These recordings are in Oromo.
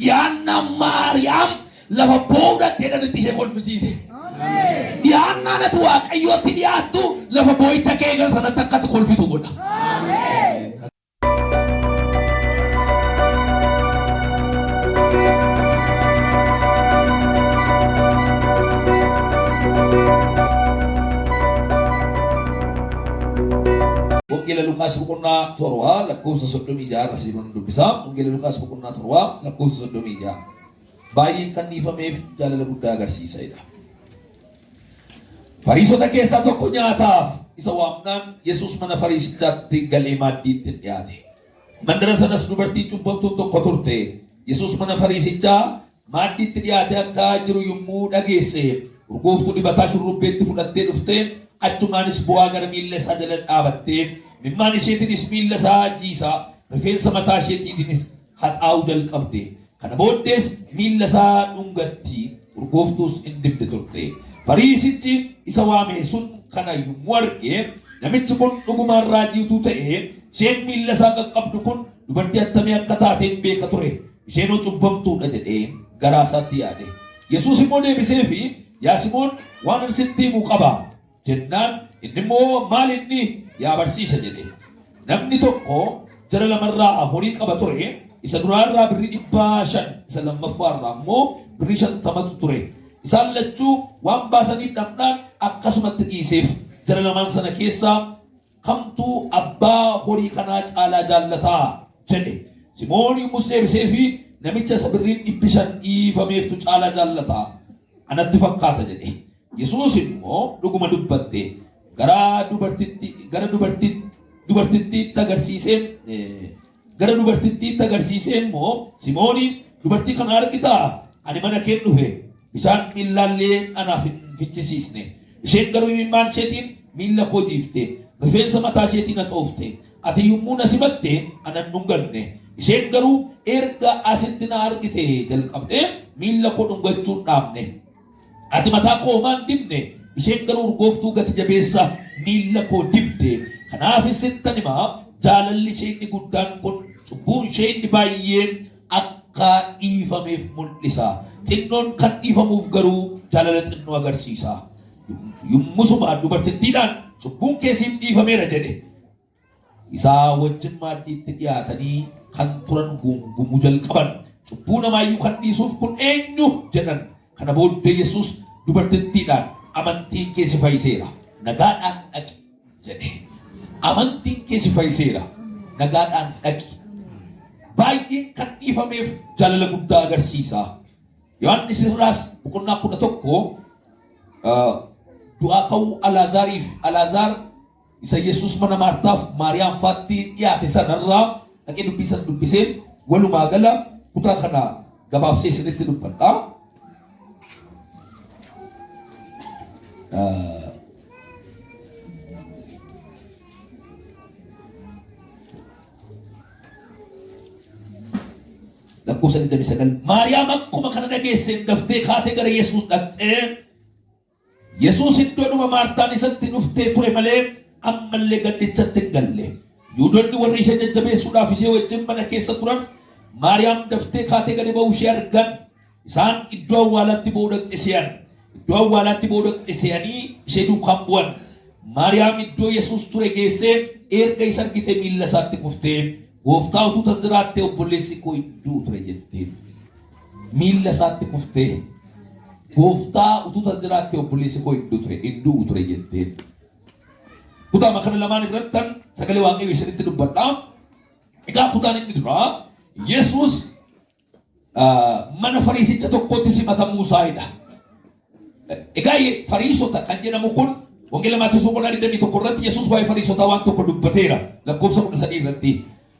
Dhiyaannaan Maariyaam lafa boo'uu dhaqxee dhanitti ishee kolfisiise. Dhiyaannaan ati Waaqayyootti dhiyaattu lafa boo'icha kee eegan sanatti akka ati kolfitu godha. Wangeela Luqaas boqonnaa 7 lakkoofsa 36 irra siifan dubbisa. Wangeela Luqaas boqonnaa 7 lakkoofsa 36. Baay'een kan dhiifameef jaalala guddaa agarsiisa jedha. Fariisota keessaa tokko nyaataaf isa waamnaan Yesuus mana Fariisichaatti galee maaddiitti dhiyaate. Mandara sanas dubartiin cubbamtuun tokko turte. Yesuus mana Fariisichaa maaddiitti dhiyaatee akka jiru yummuu dhageesse, urgooftuu dibataa shurrubbeetti fudhattee dhufte, achumaanis boo'aa gara miilla isaa jala dhaabattee, imimmaan isheetiinis miilla isaa jiisaa, rifeensa mataa isheetiitiinis haxaa'uu jalqabde. Kana booddees miilla isaa dhungatti, urgooftuus in dibdi turte. Fariisichi isa waame sun kana yummuu arge, Namichi kun dhugumaan raajii utuu ta'ee, isheen miilla isaa qaqqabdu kun dubartii attamii akka taate in beeka ture. Isheenoo cubbamtuu dha jedhee garaa isaatti yaade. Yesuus immoo deebiseefii, Yaa Simoon, waanan sitti himu qaba jennaan, inni immoo, Maal inni, yaa barsiisa? jedhe. Namni tokko jara lama irraa horii qaba ture, isa duraa irraa birrii 500, isa lammaffaa irraa immoo birrii 50tu ture. Isaan lachuu waan baasaniif dhabnaan akkasumatti dhiiseef. Jara lamaan sana keessaa Kamtu abbaa horii kanaa caalaa jaallata? jedhe. Simoon yommus deebiseefii, Namicha isa birriin 500 dhiifameeftu caalaa jaallata anatti fakkaata jedhe. Yesuus immoo, Dhuguma dubbatte. Gara dubartitti gara dubartittiitti agarsiisee gara dubartittiitti agarsiisee immoo Simooniin, Dubartii kana argitaa? Ani mana keen dhufe, bishaan miillaallee anaaf hin fichisiisne. Isheen garuu imimmaan isheetiin miilla koo jiifte, rifeensa mataa isheetiin haxoofte. Ati yummuu na simatte ana hin dhunganne. Isheen garuu erga asitti na argitee jalqabdee miilla koo dhungachuu hin dhaabne. Ati mataa koo homaa hin dibne, isheen garuu urgooftuu gati jabeessa miilla koo dibde. Kanaafis sittan hima, jaalalli ishee inni guddaan kun cubbuun ishee inni baay'een akka dhiifameef mul'isa. Xinnoon kan dhiifamuuf garuu jaalala xinnoo agarsiisa. Yummusuma dubartittiidhaan, Cubbuun kee siif dhiifameera jedhe. Isaa wajjin maaddiitti dhi'aatanii kan turan guungumuu jalqaban. Cubbuu namaa iyyuu kan dhiisuuf kun eenyu? jedhan. Kana booddee Yesuus dubartittiidhaan, Amantiin kee si fayyiseera, nagaadhaan dhaqi jedhe. Amantiin kee si fayyiseera, nagaadhaan dhaqi. Baay'een kan dhiifameef jaalala guddaa agarsiisa. Yohaannis irraas boqonnaa 11 du'aa ka'uu Alaazaariif Alaazaar Isa Yesuus mana Maartaaf Maariyaam faatti dhiyaate sana irraa dhaqee dubbii sana dubbisee walumaa gala kutaa kana gabaabsee isinitti dubbadha. Lakkoofsa 29 Maariyaam akkuma kana dhageesseen daftee kaatee gara Yesuus dhaqxee Yesuus iddoodhuma Maartaan isatti dhuftee ture malee ammallee gandichatti hin galle. Yihudoonni warri ishee jajjabeessuudhaaf ishee wajjin mana keessa turan Maariyaam daftee kaatee gadi ba'uu ishee argan. Isaan iddoo awwaalaatti ba'uu dhaqxe se'an. Iddoo awwaalaatti ba'uu dhaqxe se'anii ishee duukaan bu'an. Maariyaam iddoo Yesuus ture geessee erga isa argitee miilla isaatti kuftee Gooftaa utuu tas jiraattee obboleessi koo hin du'u ture jetteen. Miilla isaatti kuftee Gooftaa utuu tas jiraattee obboleessi koo hin du'u ture hin du'u ture jetteen. Kutaama kana lamaan irrattan sagalee Waaqayyoo isinitti dubbadha. Egaa kutaan inni duraa Yesuus mana Fariisicha tokkootti simatamuu isaayidha. Egaa Fariisota kan jedhamu kun Wangeela Maatewos boqonnaa 21 irratti Yesuus waa'ee Fariisotaa waan tokko dubbateera lakkoofsa 13 irratti.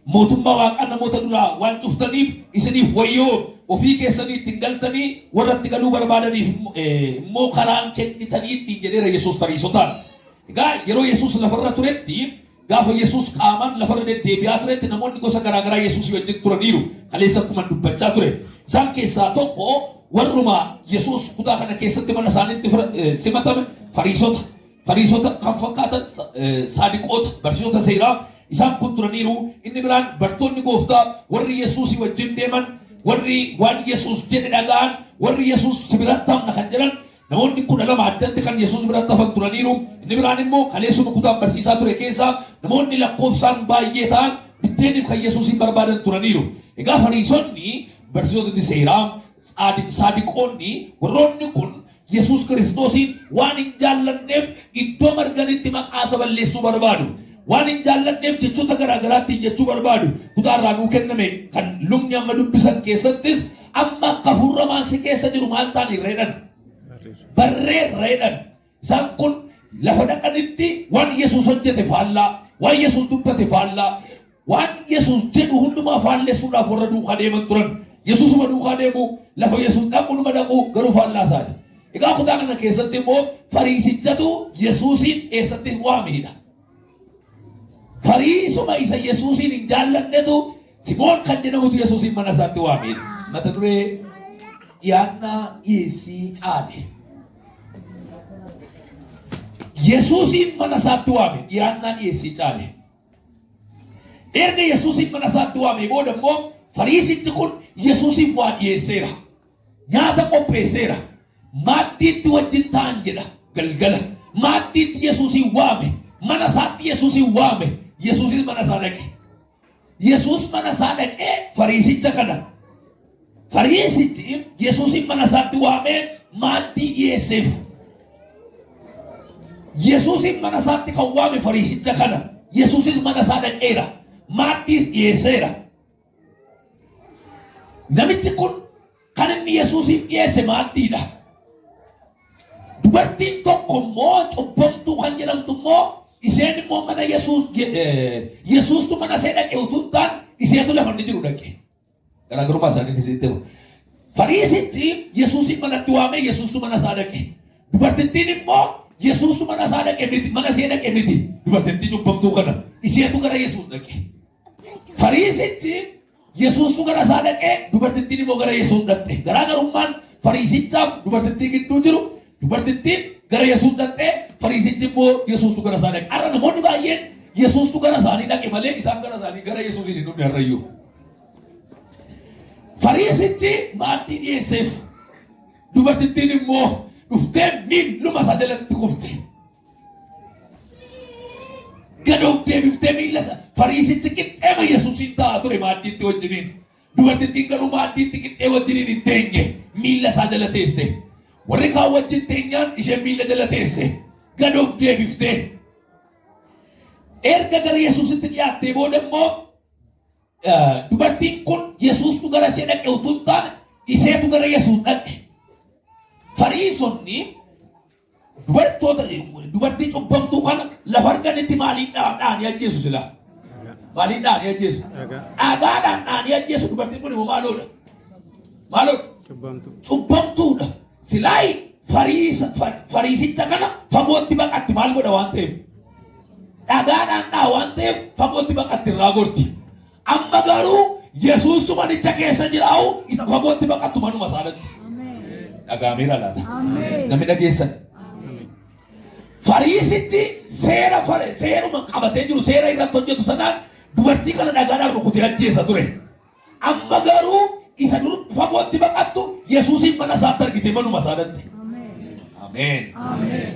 Mootummaa Waaqaa namoota duraa waan cuftaniif isiniif wayyoo ofii keessanii ittiin galtanii warra itti galuu barbaadaniif immoo karaan kennitanii ittiin jedheera Yesuus Fariisotaan. Egaa yeroo Yesuus lafarra turetti Gaafa Yesuus qaamaan lafarra deddeebi'aa turetti namoonni gosa garaa garaa Yesuusii wajjin turaniiru. Kaleessa akkuman dubbachaa ture. Isaan keessaa tokko warruma Yesuus kutaa kana keessatti mana isaaniitti simatame Fariisota. Fariisota kan fakkaatan Saadiqoota, barsiisota seeraa isaan kun turaniiru. Inni biraan bartoonni gooftaa warri Yesuusii wajjin deeman Warri waan Yesuus jedhe dhaga'an, warri Yesuus si biratti hafna kan jedhan namoonni 12 addatti kan Yesuus biratti hafan turaniiru. Inni biraan immoo kaleessuma kutaan barsiisaa ture keessaa namoonni lakkoofsaan baay'ee ta'an biddeeniif kan Yesuusin barbaadan turaniiru. Egaa Fariisonni, barsiisotni seeraa, Saadiqoonni, warroonni kun Yesuus Kiristoosiin waan hin jaallanneef iddoo marganitti maqaa isa balleessuu barbaadu. Waan hin jaallanneef jechoota garaa garaa ittiin jechuu barbaadu. Kutaa irraa nuu kenname kan lubni amma dubbisan keessattis amma akka hafuurri hamaan si keessa jiru maal taaniirra jedhan? Barreerra jedhan. Isaan kun lafa dhaqanitti waan Yesuus hojjete faallaa, waan Yesuus dubbate faallaa, waan Yesuus jedhu hundumaa faallessuudhaaf warra duukaa deeman turan. Yesuusuma duukaa deemu, lafa Yesuus dhaqu numa dhaqu, garuu faallaa isaati. Egaa kutaa kana keessatti immoo Fariisichatu Yesuusiin eessatti waamedha. Fariisuma isa Yesuusiin hin jaallannetu Simoon kan jedhamutu Yesuusiin mana isaatti waamedha. Mata duree dhiyaannaa dhiyeessii caale. Yesuusiin mana isaatti waame dhiyaannaa dhiyeessii caale. Erga Yesuusiin mana isaatti waamee booda immoo Fariisichi kun Yesuusiif waa dhiyeesseera. Nyaata qopheesseera. Maaddiitti wajjin ta'an jedha galgala. Maaddiitti Yesuusiin waame. Mana isaatti Yesuusiin waame. Yesuusis mana isaa dhaqe. Yesuus mana isaa dhaqee Fariisicha kana. Fariisichi Yesuusiin mana isaatti waamee maaddii dhiyeesseef. Yesuusiin mana isaatti kan waame Fariisicha kana. Yesuusis mana isaa dhaqeera. Maaddiis dhiyeesseera. Namichi kun kan inni Yesuusiif dhiyeesse maaddiidha. Dubartiin tokko immoo cubbamtuu kan jedhamtu immoo isheen immoo mana Yesuus Yesuustu mana ishee dhaqe utuu hin taane isheetu lafa inni jiru dhaqe. Garaagarummaa isaanii isinitti himu. Fariisichi Yesuusiin manatti waamee Yesuustu mana isaa dhaqe. Dubartittiin immoo Yesuustu mana isaa dhaqe miti, mana ishee dhaqe miti. Dubartittii cubbamtuu kana isheetu gara Yesuus dhaqe. Fariisichi Yesuustu gara isaa dhaqee dubartittiin immoo gara Yesuus dhaqxe. Garaagarummaan Fariisichaaf dubartittii gidduu jiru dubartittiin gara Yesuus dhaqxee Fariisichi immoo Yesuustu gara isaa dhaqe. Har'a namoonni baay'een Yesuustu gara isaanii dhaqe malee isaan gara isaanii gara Yesuusiin hin dhufne har'ayyuu. Fariisichi maaddii dhiyeesseef dubartittiin immoo dhuftee miilluma isaa jalatti kufte. Gad of deebiftee miilla isa Fariisichi qixxeema Yesuusiin taa'aa ture maaddiitti wajjiniin. Dubartittiin garuu maaddiitti qixxee wajjiniin hin teenye miilla isaa jala teesse. Warri kaan wajjin teenyaan isheen miilla jala teesse. Gad of deebiftee. Erga gara Yesuusitti dhiyaattee booda immoo dubartiin kun Yesuustu gara ishee dhaqe utuu hin taane isheetu gara Yesuus dhaqe. Fariisonni Dubartoota dubartii cubbamtuu kana lafa arganitti maaliin dha'anii ajjeesu silaa? Maaliin dha'anii ajjeesu? Dhagaadhaan dha'anii ajjeesu. Dubartiin kun immoo maaloodha? Maaloodha? Cubbamtuu. Cubbamtuudha. Silaayi fariisa fariisicha kana fagootti baqatti maal godha waan ta'eef? Dhagaadhaan dha'a waan ta'eef fagootti baqatti irraa gorti. Amma garuu Yesuustu manicha keessa jiraa'u isa fagootti baqattu manuma isaanatti. Dhaga'ameera laata? Namni dhageessan. Fariisichi seera seeruma qabatee jiru seera irratti hojjetu sanaan dubartii kana dhagaadhaan rukutee ajjeesa ture. Amma garuu isa dur fagootti baqattu Yesuusiin mana isaatti argite manuma isaanatti. Ameen.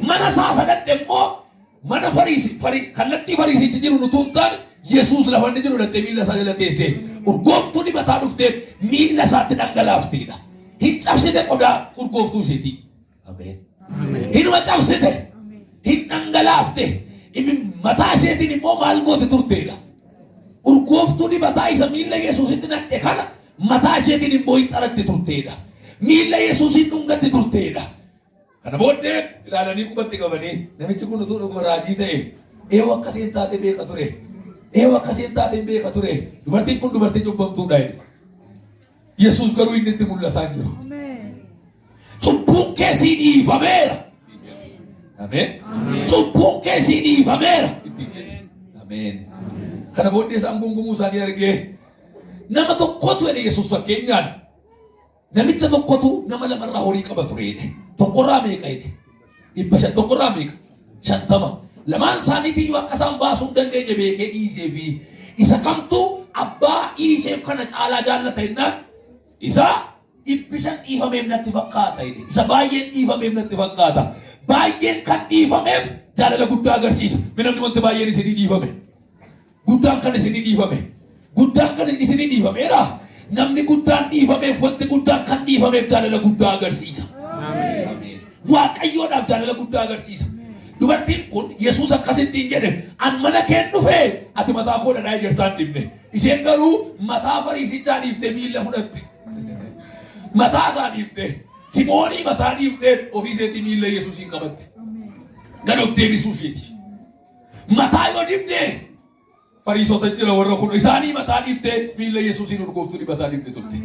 Mana isaa sanatti immoo Mana Fariisi, Fari, kallattii Fariisichi jiru utuu hin taane Yesuus lafa inni jiru dhaqxee miilla isaa jala teessee urgooftuu dibataa dhuftee miilla isaatti dhangalaafteedha. Hin cabsite qodaa urgooftuu isheetii. Ameen. Hinuma cabsite. Hin dhangalaafte. Inni mataa isheetiin immoo maal goote turteedha. Urgooftuu dibataa isa miilla Yesuusitti naqxe kana mataa isheetiin immoo hin xaratti turteedha. Miilla Yesuusiin dhungatti turteedha. Kana booddee ilaalanii qubatti qabanii namichi kun utuu dhuguma raajii ta'e eewu akkasiin taate beeka ture. Eewu akkasiin taate beeka ture. Dubartiin kun dubartii cubbamtuudha jedhe. Yesuus garuu inni itti mul'ataa hin jiru. Cubbuun kee sii dhiifameera. Ameen. Cubbuun kee sii dhiifameera. Ameen. Kana booddee isaan gungumuu isaanii argee nama tokkotu jedhe Yesuus fakkeenyaan Namicha tokkotu nama lamarraa horii qaba ture jedhe. Tokkorraa meeqa jedhe? 500. Tokkorraa meeqa? 50. Lamaan isaaniitiyyuu akka isaan baasuu hin dandeenye beekee dhiisee fi isa kamtu abbaa dhiiseef kana caalaa jaallata jennaan Isa dhibbisan dhiifameef natti fakkaata jedhe. Isa baay'een dhiifameef natti fakkaata. Baay'een kan dhiifameef jaalala guddaa agarsiisa. Mee namni wanti baay'een isinii dhiifame? Guddaan kan isinii dhiifame. Guddaan kan isinii dhiifameera. Namni guddaan dhiifameef wanti guddaan kan dhiifameef jaalala guddaa agarsiisa. Ameen. Waaqayyoodhaaf jaalala guddaa agarsiisa. Dubartiin kun Yesuus akkasittiin jedhe an mana keen dhufee ati mataa koo dhadhaa ejersaan dibne. Isheen garuu mataa fariisichaa dhiiftee miilla fudhatte. Mataa isaa dhiiftee Simoonii mataa dhiiftee ofii isheetii miilla Yesuusiin qabatte. Gad of deebisuu isheeti. Mataa yoo dibdee Fariisota jira warra kun isaanii mataa dhiiftee miilla Yesuusiin urgooftuu dibataa dibdi turte.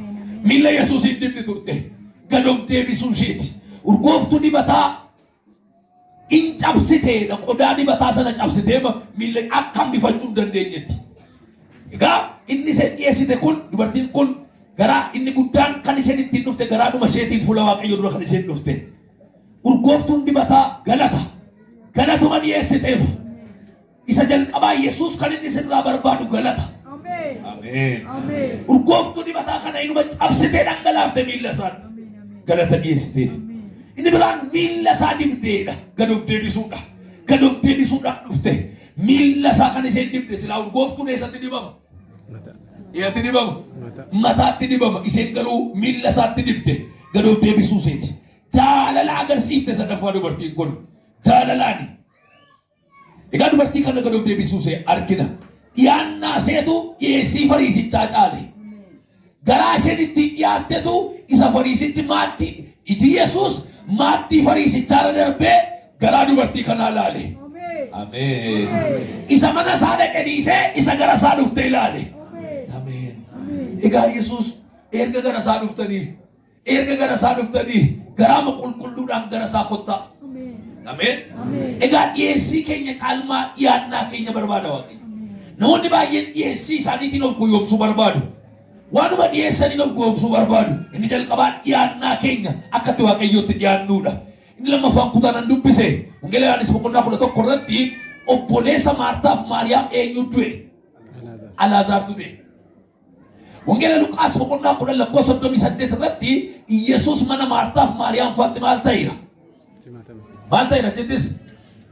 Miilla Yesuusiin dibdi turte. Gad of deebisuu isheeti. Urgooftuu dibataa in cabsiteedha. Qodaa dibataa sana cabsitee miilla akka hambifachuu hin dandeenyetti. Egaa inni isheen dhiyeessite kun dubartiin kun garaa inni guddaan kan isheen ittiin dhufte garaadhuma isheetiin fuula Waaqayyoo dura kan isheen dhufte. Urgooftuun dibataa galata. Galatuma dhiyeessiteef. Isa jalqabaa Yesuus kan inni sirraa barbaadu galata. Ameen. Urgooftuu dibataa kana inuma cabsitee dhangalaafte miilla isaatti. Galata dhiyeessiteef. Inni biraan miilla isaa dibdeedha. Gad of deebisuudha. Gad of deebisuudhaan dhufte. Miilla isaa kan isheen dibde silaa urgooftuun eessatti dibama? Eessatti dibama? Mataatti dibama. Isheen garuu miilla isaatti dibde. Gad of deebisuu isheeti. Jaalala agarsiifte sadaffaa dubartiin kun. Jaalalaani. Egaa dubartii kana gad of deebisuu ishee argina. Dhiyaannaa isheetu dhiyeessii fariisichaa caale. Garaa isheen ittiin dhiyaattetu isa fariisichi maaddii iji Yesuus maaddii fariisichaarra darbee garaa dubartii kanaa ilaale. Ameen. Isa mana isaa dhaqe dhiisee isa gara isaa dhufte ilaale. Ameen. Egaa Yesuus erga gara isaa dhuftanii Erga gara isaa dhuftanii garaama qulqulluudhaan gara isaa kottaa. Ameen. Egaa dhiyeessii keenya caalmaa dhiyaannaa keenya barbaada Waaqayyo. Namoonni baay'een dhiyeessii isaaniitiin of gowwoomsuu barbaadu. Waanuma dhiyeessaniin of gowwoomsuu barbaadu. Inni jalqabaa dhiyaannaa keenya akka itti Waaqayyootti dhiyaannuudha. Inni lammaffaan kutaa nan dubbise Wangeela Yohaannis boqonnaa 11 irratti obboleessa Maartaaf Maariyaam eenyu du'e? Alaazaartu du'e. Wangeela Luqaas boqonnaa 10 lakkoofsa 38 irratti Iyyasuus mana Maartaaf Maariyaam faatti maal ta'eera? Maal ta'eera achittis?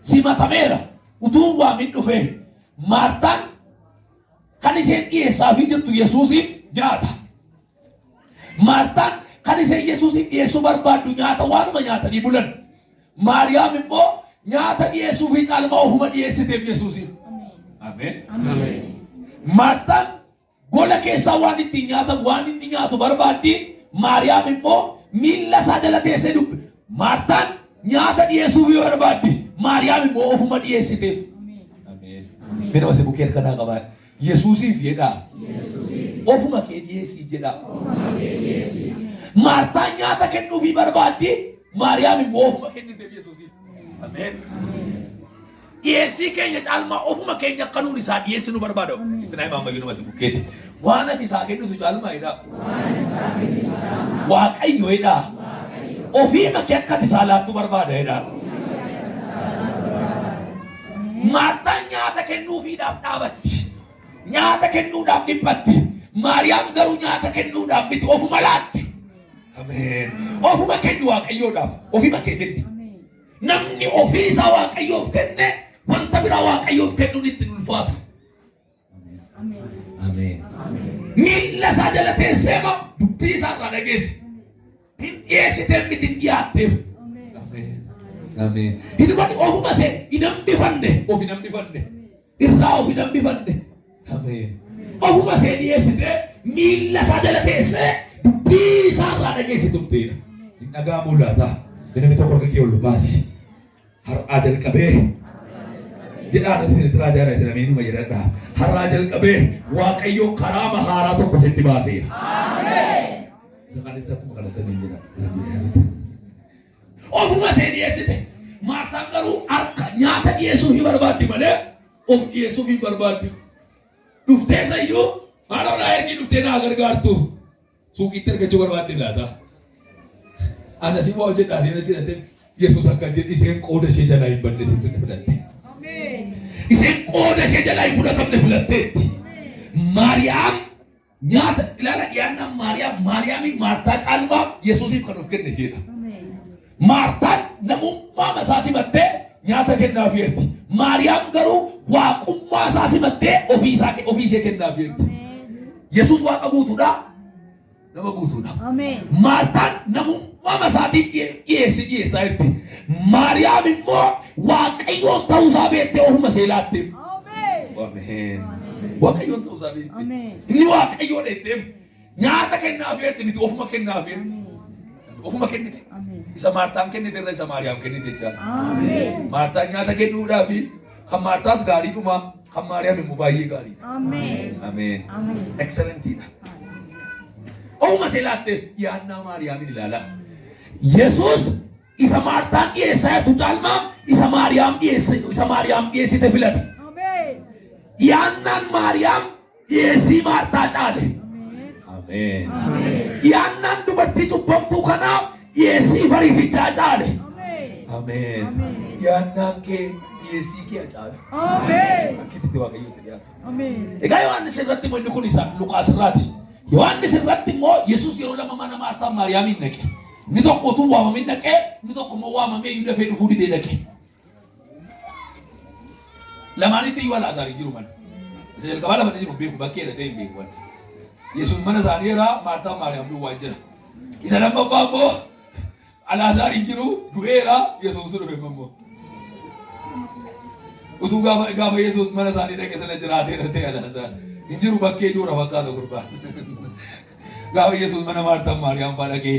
Simatameera. Utuu waamin dhufee Maartaan kan isheen dhiyeessaafii jirtu Yesuusiif nyaata. Maartaan kan isheen Yesuusiif dhiyeessuu barbaaddu nyaata waanuma nyaatanii bulan. Maariyaam immoo nyaata dhiyeessuufii caalmaa ofuma dhiyeessiteef Yesuusiif. Ameen. Maartaan gola keessaa waan ittiin nyaatan waan inni nyaatu barbaaddi. Maariyaam immoo miilla isaa jala teessee dubbi. Maartaan nyaata dhiyeessuufii barbaaddi. Maariyaam immoo ofuma dhiyeessiteef. Ameen. Mee nama si bukkee harka naa qabaa. Yesuusiif jedhaa. Ofuma kee dhiyeessiif jedhaa. Maartaan nyaata kennuufii barbaaddi. Maariyaam immoo ofuma kenniteef Yesuusiif. Ameen. Dhiyeessii keenya caalmaa ofuma keenya akka nuun isaa dhiyeessi nu barbaada. Itti naa himaa ammayyuu nama si bukkeetti. Waan ati isaa kennitu caalmaa jedhaa. Waaqayyo jedhaa. Ofiima kee akka ati isaa laattu barbaada jedhaa. Maartaan nyaata kennuufiidhaaf dhaabatti. Nyaata kennuudhaaf dhiphatti. Maariyaam garuu nyaata kennuudhaaf miti ofuma laatti. Ameen. Ofuma kenni Waaqayyoodhaaf. Ofima kee kenni. Namni ofii isaa Waaqayyoof kenne wanta biraa Waaqayyoof kennuun itti hin ulfaatu. Ameen. Miilla isaa jala teessee ma dubbii isaa irraa dhageesse. Hin dhiyeessitee miti hin dhiyaatteef. Ameen. Ameen. Hinuma ofuma ishee hin hambifanne of hin hambifanne. Irraa of hin hambifanne. Ameen. Ofuma ishee dhiyeessitee miilla isaa jala teessee dubbii isaa irraa dhageesse turteedha. Hin dhaga'amuu laata? Namni tokko harka kee ol baasi. Har'aa jalqabee jedhaa nuti isinitti raajaa isin ameenuma jedhadha. Har'aa jalqabee Waaqayyo karaa haaraa tokko sitti baaseera. Isa kanis akkuma kanatti ameen jedha. Ofuma ishee dhiyeessite. Maartaan garuu harka nyaata dhiyeessuu hin barbaaddi malee of dhiyeessuuf hin barbaaddi. Dhuftee sayyuu maaloo naa ergii dhuftee naa gargaartu. Suuqiitti argachuu barbaadde laata? Ana si waa hojjedhaa seena jedhate Yesuus akka jedhe isheen qooda ishee jalaa hin badne si filatte. Isheen qooda ishee jalaa hin fudhatamne filatteetti. Maariyaam Nyaata ilaala dhiyaannaan Maariyaam Maariyaamii Maartaa caalmaa Yesuusiif kan of kenne isheedha. Maartaan namummaa masaa simattee nyaata kennaafeerti. Maariyaam garuu waaqummaa isaa simattee ofii isaa ofii ishee kennaafeerti. Yesuus waaqa guutuudha. Nama guutuudha. Maartaan namummaa masaatiin dhiyeessi dhiyeessaa jirti. Maariyaam immoo waaqayyoon ta'uu isaa beektee ofuma ishee laatteef. Ameen. Waaqayyoon ta'uu isaa beektee. Inni waaqayyoon jettee nyaata kennaafeerti miti ofuma kennaafeerti. Ofuma kennite. Isa Maartaan kennite irra isa Maariyaam kennite jechaadha. Maartaan nyaata kennuudhaafi kan Maartaas gaariidhuma kan Maariyaam immoo baay'ee gaariidha. Ameen. Excellentiidha. Ofuma ishee laatteef dhiyaannaa Maariyaamin ilaalaa. Yesuus isa Maartaan dhiyeessaa jirtu caalmaa isa Maariyaam dhiyeesse isa Maariyaam dhiyeessite filate. Dhiyaannaan Maariyaam dhiyeessii Maartaa caale. Ameen. Dhiyaannaan dubartii cubbamtuu kanaa dhiyeessii Fariisichaa caale. Ameen. Dhiyaannaan kee dhiyeessii kee caale. Akkitti Waaqayyotti dhiyaatu. Egaa Yohaannis irratti immoo inni kun isa Luqaas irraati. Yohaannis irratti immoo Yesuus yeroo lama mana Maartaa Maariyaamiin dhaqe. Inni tokko utuu waamamin dhaqee, inni tokko immoo waamamee iyyuu dafee dhufuu didee dhaqe. Lamaanitti iyyuu Alaazaar hin jiru mana. Isa jalqabaa lafa inni jiru hin beeku, bakkee hidhatee hin beeku wanti. Yesuus mana isaanii irraa Maartaa Maariyaam duwwaa jira. Isa lammaffaa immoo Alaazaar hin jiru, du'eera, Yesuus dhufe immoo. Utuu gaafa gaafa Yesuus mana isaanii dhaqe sana jiraateera ta'e Alaazaar. Hin jiru bakkee joora fakkaata gurbaan. Gaafa Yesuus mana Maartaa Maariyaam fa'aa dhaqee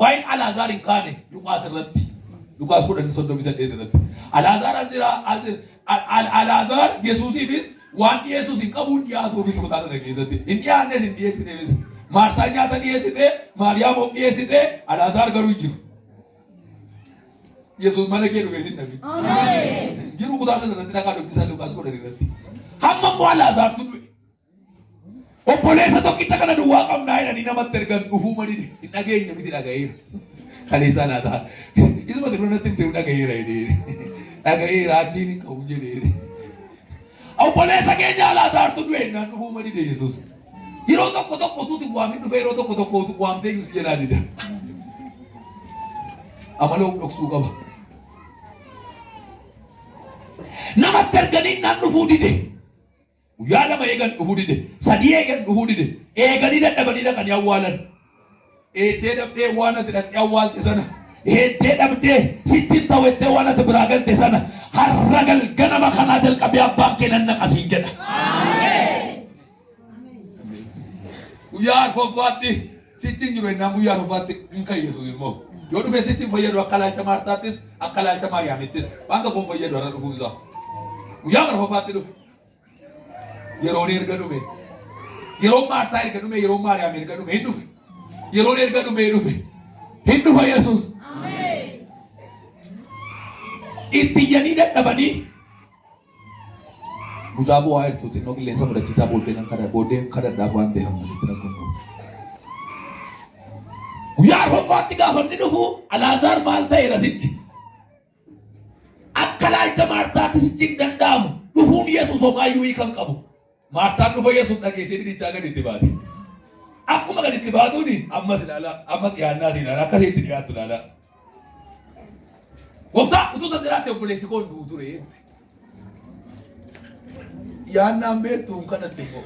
waa'een Alaazaar hin kaane Luqaas irratti. Luqaas 10:38 irratti. Alaazaar as jira as jira. Alaazaar Yesuusiifis waan dhiyeessuus hin qabu dhiyaatuufis kutaa sana keessatti. Hin dhiyaannes hin dhiyeessineefis. Maartaan nyaata dhiyeessite, Maariyaam of dhiyeessite, Alaazaar garuu hin jiru. Yesuus mana kee dhufee sin dhabin. Hin jiru kutaa sana irratti dhaqaa dubbisaa Luqaas 10 irratti. Hamma immoo Alaazaartu du'e. Obboleessa tokkicha kana duwwaa qabnaa jedhanii namatti ergan dhufuu madide. Hin dhageenye miti dhaga'eera. Kaleessaa laata. Isuma dura natti himte dhaga'eera jedhee. Dhaga'eera achiin hin qabu jedhee. Obboleessa keenya Alaazaartu du'e jennaan dhufuu madide Yesuus. Yeroo tokko tokko utuu hin waamin dhufe yeroo tokko tokko utuu waamtee iyyuu si jalaa dida. Amala of dhoksuu qaba. Namatti erganii naan dhufuu dide. Guyyaa lama eegan dhufuu dide. Sadii eegan dhufuu dide. Eeganii dadhabanii dhaqanii awwaalan. Eeddee dhabdee waan ati dhaqxee awwaalte sana. Eeddee dhabdee sitti hin ta'u jettee waan ati biraa galte sana. Har'a galganama kanaa jalqabee abbaan kee nan naqa siin jedha. Guyyaa arfaffaatti sitti hin jiru jennaan guyyaa arfaffaatti hin ka'e Yesuus immoo. Yoo dhufe sitti hin fayyadu akka ilaalcha Maartaattis akka ilaalcha Maariyaamittis waan tokko hin fayyadu har'a dhufuun isaa. Guyyaa arfaffaatti dhufe. Yeroon erga dhume. Yeroon Maartaa erga dhume, yeroon Maariyaam erga dhume hin dhufe. Yeroon erga dhume dhufe. Hin dhufa Yesuus. Itti iyyanii dadhabanii mucaa bu'aa jirtu xinnoo qilleensa fudhachiisaa booddee nan kadha booddeen kadhadhaaf waan ta'eef amma sitti rakkoon qabu. Guyyaa arfaffaatti gaafa inni dhufu Alaazaar maal ta'eera sitti? Akka ilaalcha Maartaatti sichi hin danda'amu. Dhufuun Yesuus homaayyuu hiika hin qabu. Maartaan dhufa Yesuus dhageessee didichaa gadi itti baate. Akkuma gadi itti baatuuni ammas ilaalaa, ammas dhiyaannaa si ilaalaa, akka itti dhiyaattu ilaalaa. Gooftaa utuu tas jiraatte obboleessi koo hin du'u ture. Dhiyaannaan beektu hin kadhatte immoo.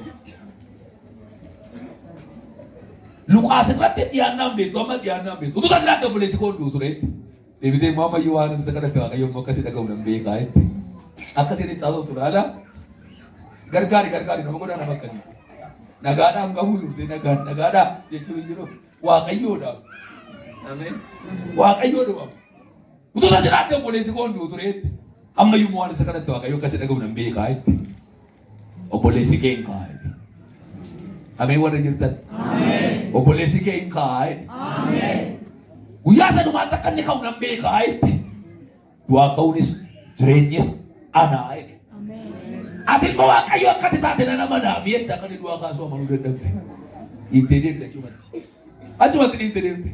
Luqaas irratti dhiyaannaan beektu amma dhiyaannaan beektu. Utuu tas jiraatte obboleessi koo hin du'u ture. Deebitee immoo ammayyuu waan isa kadhatte Waaqayyo immoo akkasii dhaga'u nan beekaa jette. Akkasiin itti haasoftu laala. Gargaari gargaari nama godhaa nama akkasii. Nagaadhaan qabuu turte nagaan nagaadhaa jechuun hin jiru. Waaqayyoodha. Ameen. Waaqayyoodhuma. Utuu isa jiraatte obboleessi koo hin du'u ture jette. Ammayyuu immoo waan isa kadhatte Waaqayyo akkasii dhaga'u nan beekaa jette. Obboleessi kee hin ka'a jette. Ameen warra jirtan. Obboleessi kee hin ka'a jette. Guyyaa isa dhumaatti akka inni ka'u nan beekaa jette. Du'aa ka'uunis jireenyis anaa jedhe. Ati ilma Waaqayyoo akka ati taate nan amanaa mi'eetti akka inni du'aa kaasuu amanuu dadhabde. Dhiiftee deemte achumatti. Achumatti dhiiftee deemte.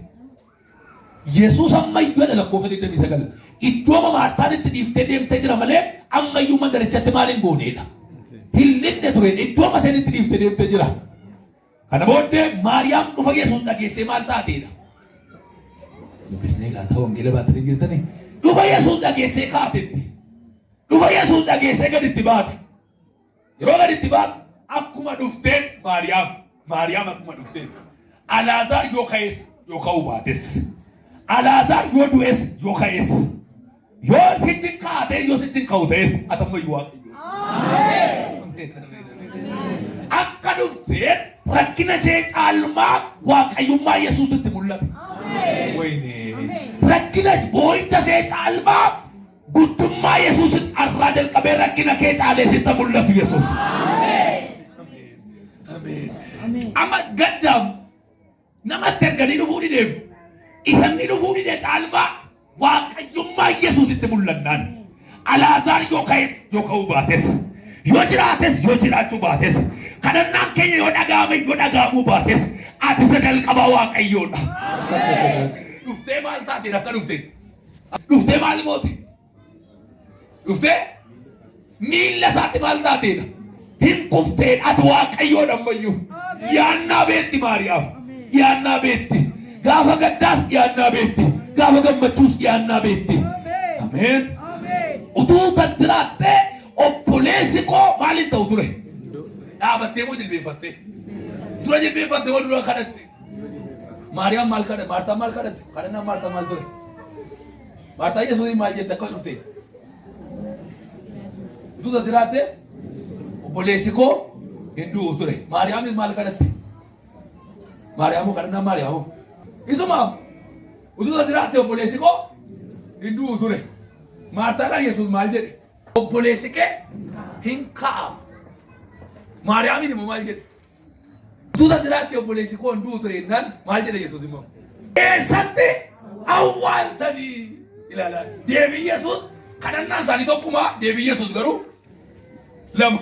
Yesuus ammayyuu jedha lakkoofsa 29 iddoo Maartaan itti dhiiftee deemtee jira malee ammayyuu mandarichatti maal hin gooneedha. Hin linne ture iddoo maseen itti dhiiftee deemtee jira. Kana booddee Maariyaam dhufa Yesuus dhageessee maal taateedha? Dubbisnee laata wangeela baatanii jirtanii? Dhufa Yesuus dhageessee kaatetti. Dhufa Yesuus dhageessee gaditti baate. Yeroo gaditti baatu akkuma dhufteen Maariyaam Maariyaam akkuma dhufteen Alaazaar yoo ka'es yoo ka'uu baates Alaazaar yoo du'es yoo ka'es yoo sichi kaatee yoo sichi ka'u ta'es atammayyuu Waaqayyo. Akka dhufteen rakkina ishee caalmaa waaqayyummaa Yesuusitti mul'ate. Wayne rakkina boo'icha ishee caalmaa guddummaa Yesuusin arraa jalqabee rakkina kee caalee sitti mul'atu Yesuus. Ameen. Amma gaddaam namatti erganii dhufuu ni deemu. Isanni dhufuu dide caalmaa waaqayyummaa Yesuusitti mul'annaan. Alaazaar yoo ka'es yoo ka'uu baates yoo jiraates yoo jiraachuu baates kadhannaan keenya yoo dhaga'ame yoo dhaga'amuu baates ati isa jalqabaa waaqayyoodha. Dhuftee maal taate akka dhufte? Dhuftee maal goote? Dhuftee miilla isaatti maal taateedha? Hin kufteen ati waaqayyoodha ammayyuu. Dhiyaannaa beetti Maariyaam. Dhiyaannaa beetti. Gaafa gaddaas dhiyaannaa beetti. Gaafa gammachuus dhiyaannaa beetti. Ameen. Utuu tas jiraattee obboleessi koo maaliin ta'u ture? Dhaabattee moo jilbeenfattee? Dura jilbeenfattee moo dura kadhatte? Maariyaam maal kadhatte? Maartaan maal kadhatte? Kadhannaan Maartaa maal ture? Maartaa Yesuusiin maal jette akka dhufte? Utuu tas jiraattee obboleessi koo hin du'u ture. Maariyaamis maal kadhatte? Maariyaamoo kadhannaan Maariyaamoo. Isumaaf utuu tas jiraatte obboleessi koo hin du'u ture. Maartaadhaan Yesuus maal jedhe? Obboleessi kee hin ka'a. Maariyaamiin immoo maal jedhe? Utuu tas jiraatte obboleessi koo hin du'u ture jennaan maal jedhe Yesuus immoo? Eessatti awwaaltanii ilaalaa. Deebii Yesuus kadhannaan isaanii tokkuma deebii Yesuus garuu lama.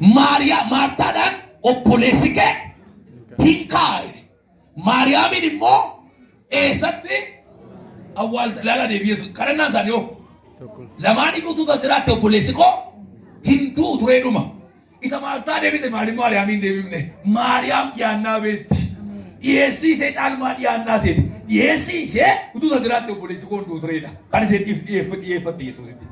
Maariyaa Maartaadhaan obboleessi kee hin ka'a jedhe. Maariyaamiin immoo eessatti awwaalta ilaalaa deebii Yesuus kadhannaan isaanii hoo lamaan iyyuu utuu tas jiraatte obboleessi koo hin du'u turee dhuma. Isa Maartaa deebise maaliif Maariyaamiin deebifne? Maariyaam dhiyaannaa beekti. Dhiyeessii ishee caalmaa dhiyaannaa isheeti. Dhiyeessii ishee utuu isa jiraatte obboleessi koo hin du'u tureedha. Kan isheen dhiyeeffatte Yesuusitti.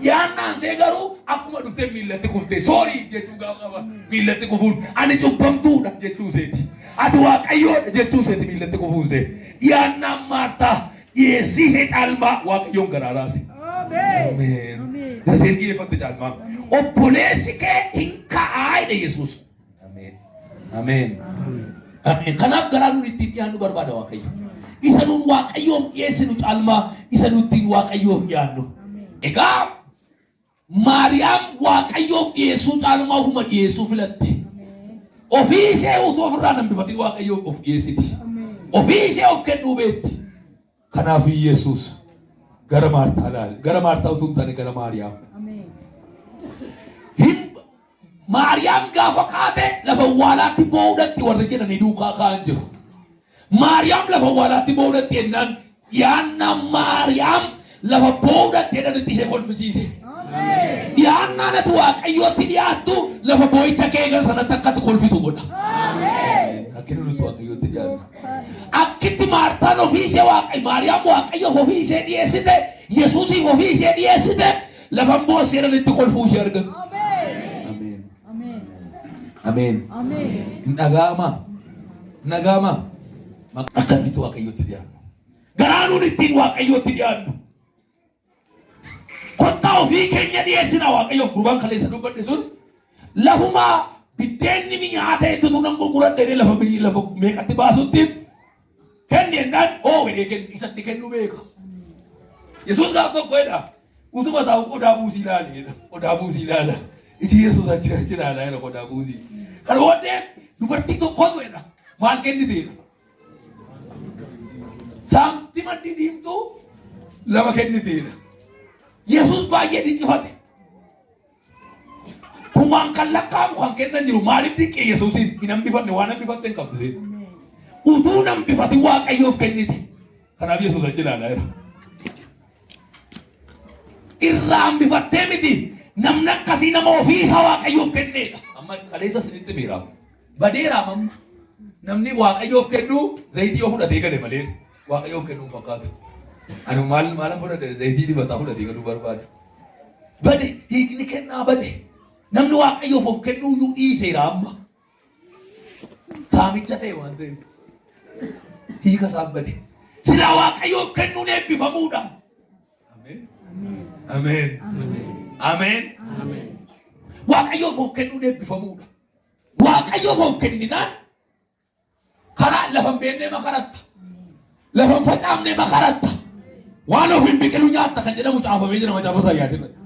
Dhiyaannaan ishee garuu akkuma dhuftee miillatti kuftee soorii jechuu gaafa qaba. Miillatti kufuun ani cubbamtuudha jechuu isheeti. Ati Waaqayyoodha jechuu isheeti miillatti kufuun ishee. Dhiyaannaan Maartaa dhiyeessii ishee caalmaa Waaqayyoon garaa raase. Ameen. Isheen dhiyeeffatte caalmaa. Obboleessi kee hin ka'aa jedhe Yesuus. Ameen. Ameen. Ameen. Kanaaf garaa nuun ittiin dhiyaannu barbaada Waaqayyo. Isa nuun Waaqayyoof dhiyeessinu caalmaa isa nuun ittiin Waaqayyoof dhiyaannu. Egaa Maariyaam Waaqayyoof dhiyeessuu caalmaa ofuma dhiyeessuu filatte. Ofii ishee utuu ofirraa hin hambifatin Waaqayyoof of dhiyeessiti. Ofii ishee of kennuu beekti. Kanaaf Yesuus gara Maartaa ilaale. Gara Maartaa utuu hin taane gara Maariyaam. Hin Maariyaam gaafa kaate lafa awwaalaatti boo'uudhatti warri jedhanii duukaa ka'an jiru. Maariyaam lafa awwaalaatti boo'uudhatti jennaan dhiyaannaan Maariyaam lafa boo'uudhatti jedhanitti ishee kolfisiise. Dhiyaannaan ati Waaqayyootti dhiyaattu lafa boo'icha kee eegan sanatti akka ati kolfitu godha. Rakkina nuti Waaqayyootti dhiyaannu. Akkitti Maartaan ofii ishee Waaqayyo Maariyaam Waaqayyoof ofii ishee dhiyeessite Yesuusiif ofii ishee dhiyeessite lafa boossee jedhanitti kolfuu ishee argan. Ameen. Ameen. Hin dhaga'amaa? Hin dhaga'amaa? Akkamitti Waaqayyootti dhiyaannu? Garaa nuun ittiin Waaqayyootti dhiyaannu. Kottaa ofii keenya dhiyeessina Waaqayyoof. Gurbaan kaleessa dubbadhe sun lafuma biddeenni mi'aa ta'etti utuu nan gurguradhe jedhee lafa biyyi lafa meeqatti baasutti kenni jennaan oo jedhee kenni isatti kennuu beeka. Yesuus gaaf tokko jedha utuma taa'u qodaa buusii ilaali jedha qodaa buusii ilaala. Iji Yesuus achi achi ilaalaa jedha qodaa buusii. Kana booddee dubartii tokkotu jedha maal kennite jedha. Saantima didiimtuu lama kennite jedha. Yesuus baay'ee dinqifate. Kumaan kan lakkaa'amu kan kennan jiru maaliif dinqee Yesuusiin hin hambifanne waan hambifatte hin qabdu isheen. Utuu hin hambifatin Waaqayyoof kennite. Kanaaf Yesuus achi ilaalaa jira. Irraa hambifattee miti namni akkasii nama ofii isaa Waaqayyoof kenneedha. Amma kaleessa isinitti miira. Badeera amma. Namni Waaqayyoof kennu zayitii yoo fudhatee gale malee Waaqayyoof kennuu hin fakkaatu. Ani maal maalan fudhate zayitii dibataa fudhatee galuu barbaada. Bade hiikni kennaa bade. Namni Waaqayyoof of kennuu iyyuu dhiiseera amma. Saamicha ta'e waan ta'eef. Hiika isaa bade. Silaa Waaqayyoof kennuun eebbifamuudha. Ameen. Ameen. Ameen. Waaqayyoof of kennuun eebbifamuudha. Waaqayyoof of kenninaan karaa lafa hin beeknee makaratta. Lafa hin facaafne makaratta. Waan of hin biqilu nyaatta kan jedhamu caafamee jira macaafa Isaayyaas irratti.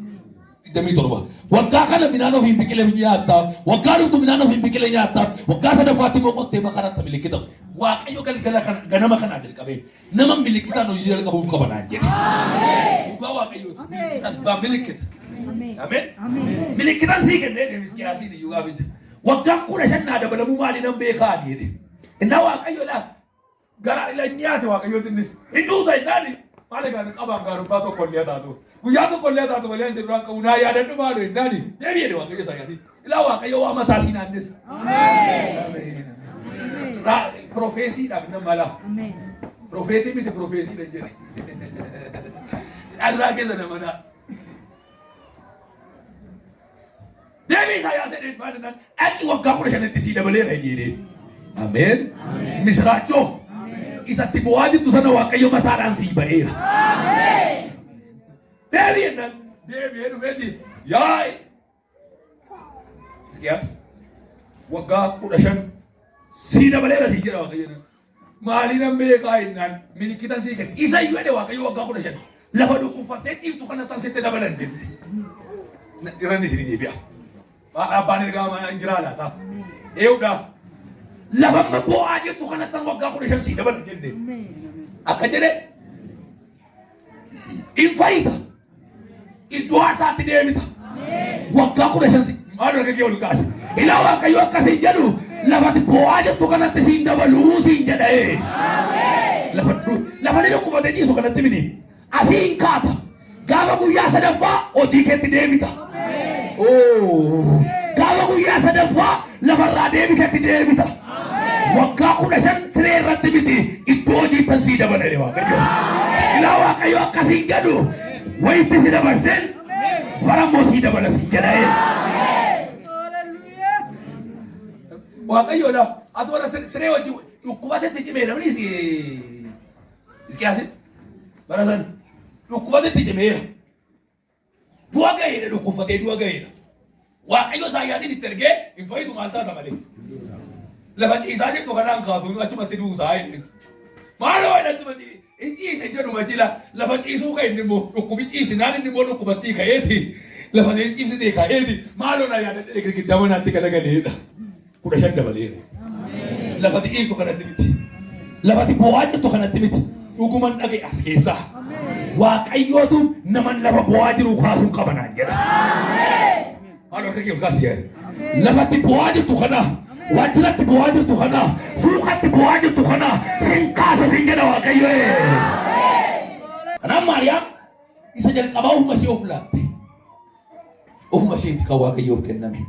27. Waggaa kana midhaan of hin biqile nyaatta. Waggaa dhuftu midhaan of hin biqile nyaatta. Waggaa sadaffaatti immoo qottee makaratta milikkita. Waaqayyo galgala kana ganama kanaa jalqabee nama milikkitaan hojii jalqabuuf qaba naan jedhe. Dhugaa Waaqayyooti. Milikkitaan baa milikkita. Ameen. Milikkitaan sii kennee jedhe Hisqiyaasiin iyyuu gaaficha. Waggaan 15 naa dabalamuu maalii nan beekaa ani jedhe. Innaa Waaqayyo laa gara ila inni nyaate Waaqayyooti innis. Hin duuta innaani maal egaa qabaan gaarummaa tokko illee taatu. Guyyaa tokko illee taatu malee isin duraan qabu naa yaadadhu maaloo innaani deebi jedhe Waaqayyo Isaayyaasiin. Ilaa Waaqayyo waa mataa sii naannessa. Ameen. Ameen. Profeesiidhaaf inni mala. Profeetii miti profeesiidha jedhe. Carraa keessa nama naa. Deebii Isaayyaas jedheen maal jennaan dhaqi waggaa 15tti sii dabaleera hin jedheen. Ameen. Misiraachoo isatti bu'aa jirtu sana Waaqayyo mataadhaan sii ba'eera. Deebii jennaan deebi'ee dhufeeti yaa Hisqiyaas waggaa 15 sii dabaleera sii jedha Waaqayyo. Maalii nan beekaa jennaan milikkita sii kenna. Isa iyyuu jedhe Waaqayyo waggaa 15 lafa dhukkubfattee ciiftu kana tan sitti dabalan jette. Irran isin deebi'a. Abbaan ergaa mana hin jiraa laata? Eewudha. Lafa amma boo'aa jirtu kana tan waggaa 15 sii dabalan jette. Akka jedhe in fayyita. Iddoo aarsaatti deebita. Waggaa 15 si maal harka kee ol kaase. Ilaa Waaqayyo akkasiin jedhu lafati boo'aa jirtu kanatti siin dabaluu siin jedha. Lafa lafa inni dhukkubatee ciisu kanatti miti. Asiin kaata. Gaafa guyyaa sadaffaa hojii keetti deebita. Oo. Gaafa guyyaa sadaffaa lafarraa deebitetti deebita. Waggaa 15 siree irratti miti iddoo hojiittan sii dabala jedhe Waaqayyo. Ilaa Waaqayyo akkasiin jedhu wayitti si dabarseen bara immoo sii dabala siin jedha. Waaqayyo laa asuma siree hojii dhukkubatetti cimee namni Hisqiyaasitti bara sana dhukkubatetti cimeera. Du'a ga'eedha dhukkubfatee du'a ga'eedha. Waaqayyo Isaayyaasiin itti ergee hin fayyitu maal taata malee. Lafa ciisaa jirtu kanaan kaatuun achumatti duutaa jedheen. Maaloo jedhe achumatti hin ciise jedhu majila lafa ciisuu ka'e inni immoo dhukkubi ciisinaan inni immoo dhukkubattii ka'eeti lafa isheen ciibsitee ka'eeti maaloo na yaadadhe girgiddaa manaatti galagaleedha. 15 dabaleera. Lafati dhiiftu kanatti miti. Lafati boo'aa jirtu kanatti miti. Dhuguman dhaga'e as keessaa. Waaqayyootu naman lafa boo'aa jiru kaasuun qaba naan jedha. Maal harka kee ol kaasi yaa. Lafatti boo'aa jirtu kana, waajjiratti boo'aa jirtu kana, suuqatti boo'aa jirtu kana, sin kaasa sin jedha Waaqayyo. Kanaaf Maariyaam isa jalqabaa ofuma ishee of laatte. Ofuma isheeti kan Waaqayyoof kenname.